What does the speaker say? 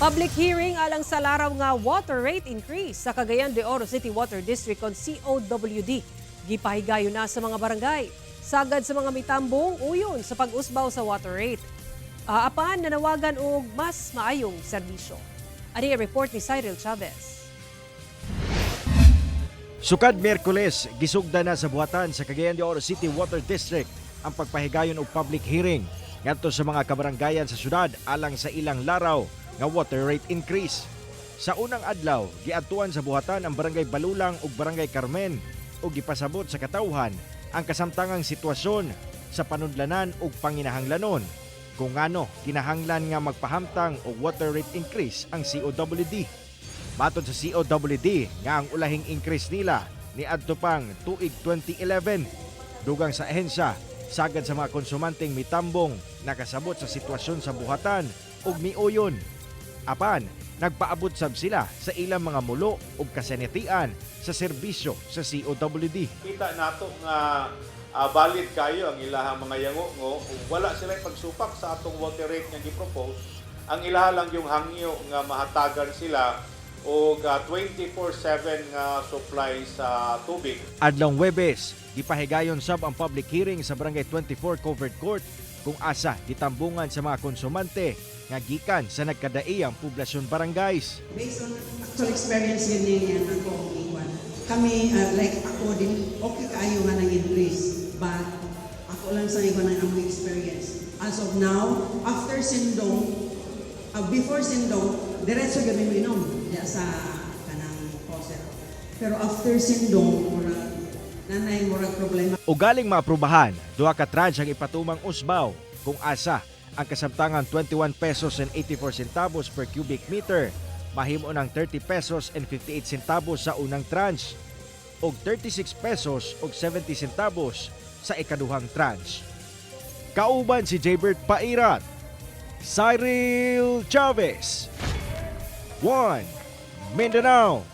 Public hearing alang sa laraw nga water rate increase sa Cagayan de Oro City Water District kon COWD. Gipahigayon na sa mga barangay. Sagad sa mga mitambong uyon sa pag-usbaw sa water rate. Apan nanawagan og mas maayong serbisyo. Ani ang report ni Cyril Chavez. Sukad Miyerkules, gisugda na sa buhatan sa Cagayan de Oro City Water District ang pagpahigayon og public hearing ngadto sa mga kabaranggayan sa syudad alang sa ilang laraw nga water rate increase. Sa unang adlaw, giadtuan sa buhatan ang Barangay Balulang ug Barangay Carmen ug gipasabot sa katawhan ang kasamtangang sitwasyon sa panudlanan ug panginahanglanon kung ngano kinahanglan nga magpahamtang og water rate increase ang COWD. Matod sa COWD nga ang ulahing increase nila ni adto pang tuig 2011. Dugang sa ahensya, sagad sa mga konsumanteng mitambong nakasabot sa sitwasyon sa buhatan ug miuyon. Apan, nagpaabot sab sila sa ilang mga mulo ug kasanitian sa serbisyo sa COWD. Kita nato nga valid kayo ang ilahang mga yango ug wala sila pagsupak sa atong water rate nga gi-propose. Ang ilaha lang yung hangyo nga mahatagan sila og 24/7 nga supply sa tubig. Adlong Webes, gipahigayon sab ang public hearing sa Barangay 24 Covered Court kung asa gitambungan sa mga konsumante nga gikan sa nagkadaiyang poblasyon barangays. Based on actual experience, yun yun yan ako ang iwan. Kami, like ako din, okay kaayo nga nang increase. But ako lang sa iwan ang among experience. As of now, after Sendong, before Sendong, diretso gabi mo inom diya sa kanang faucet. Pero after Sendong, murag, nanay murag problema. Ugaling maaprubahan, duha ka tranche ang ipatumang usbaw kung asa ang kasamtangan 21 pesos and 84 centavos per cubic meter mahimo ng 30 pesos and 58 centavos sa unang tranche ug 36 pesos ug 70 centavos sa ikaduhang tranche. Kauban si Jaybert Pairat, Cyril Chavez, 1 Mindanao.